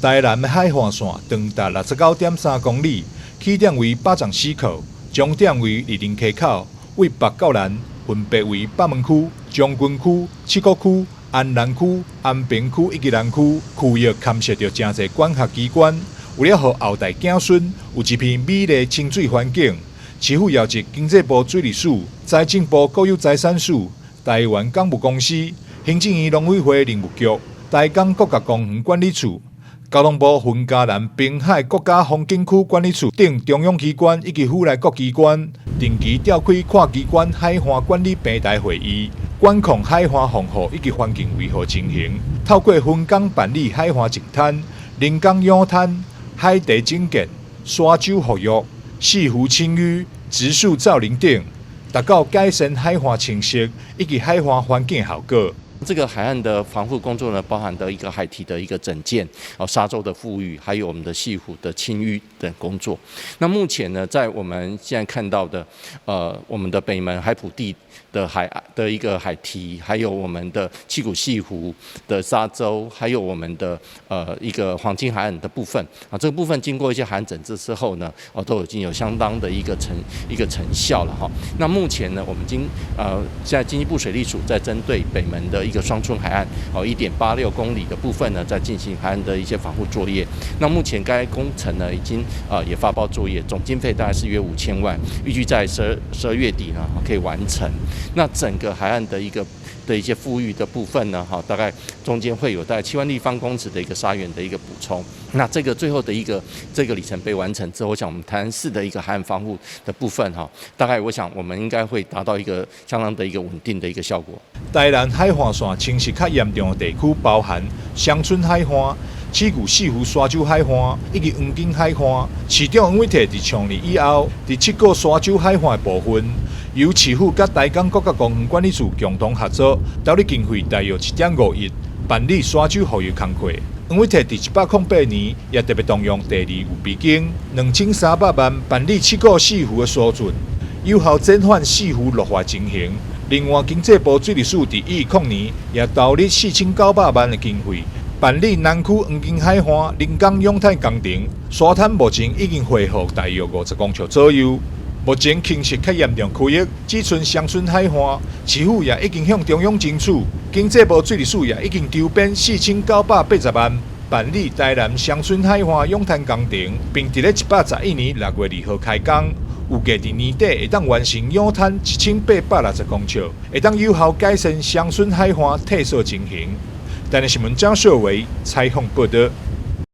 台南的海岸線長達69.3公里，起點為八掌溪口，終點為二林溪口，對北到南分別為北門區、將軍區、七股區、安南區、安平區以及南區。區域牽涉著誠濟管轄機關，為了予後代子孫有一片美麗清水環境，市府邀集經濟部水利署、財政部國有財產署、台灣港務公司、行政院農委會林務局、台江國家公園管理處、交通部雲嘉南濱海國家風景區管理處等中央機關以及府內各機關，定期召開跨機關海岸管理平台會議，管控海岸防護以及環境維護情形。透過分工辦理海岸淨灘、人工養灘、海堤整建、沙洲復育、四湖清淤、植樹造林等，達到改善海岸侵蝕以及海岸環境效果。這個海岸的防護工作呢，包含的一個海堤的一個整建，哦，沙洲的復育，還有我們的潟湖的清淤等工作。那目前呢，在我們現在看到的，我們的北門海埔地的海的一個海堤，還有我們的七股潟湖的沙洲，還有我們的一個黃金海岸的部分啊，這個部分經過一些海岸整治之後呢，哦，都已經有相當的一個成效了哈。那目前呢，我們現在經濟部水利署在針對北門的一個雙春海岸哦，1.86公里的部分呢，在進行海岸的一些防護作業。那目前該工程呢，已經也發包作業，總經費大概是約5000萬，預計在12月底呢可以完成。那整個海岸的一些復育的部分呢，哈，大概中間會有大概7萬立方公尺的一個沙源的一個補充。那這個最後的一個這個里程碑完成之後，我想我們台南市的一個海岸防護的部分哈，大概我想我們應該會達到一個相當的一個穩定的一個效果。台南海岸線侵蝕較嚴重的地區包含雙春海岸、七股四湖沙洲海岸以及黃金海岸。市長黃偉哲佇上年以後，佇七股沙洲海岸的部分，由市府佮台江國家公園管理處共同合作，投入經費大約1.5億，辦理沙洲復育工課。黃偉哲佇108年也特別動用第二預備金2300萬辦理七股四湖的疏浚，有效減緩四湖落化情形。另外，經濟部水利署佇110年也投入4900萬的經費，辦理南區黃金海岸人工養灘工程，沙灘目前已經恢復大約50公尺左右。目前侵蝕較嚴重區域，只賰雙春海岸，市府也已經向中央爭取，經濟部水利署也已經籌編4980萬，辦理台南雙春海岸養灘工程，並佇咧111年6月2號開工。預計佇年底會當完成養灘1860公尺，會當有效改善雙春海岸退縮情形。台南新聞張秀維採訪報導。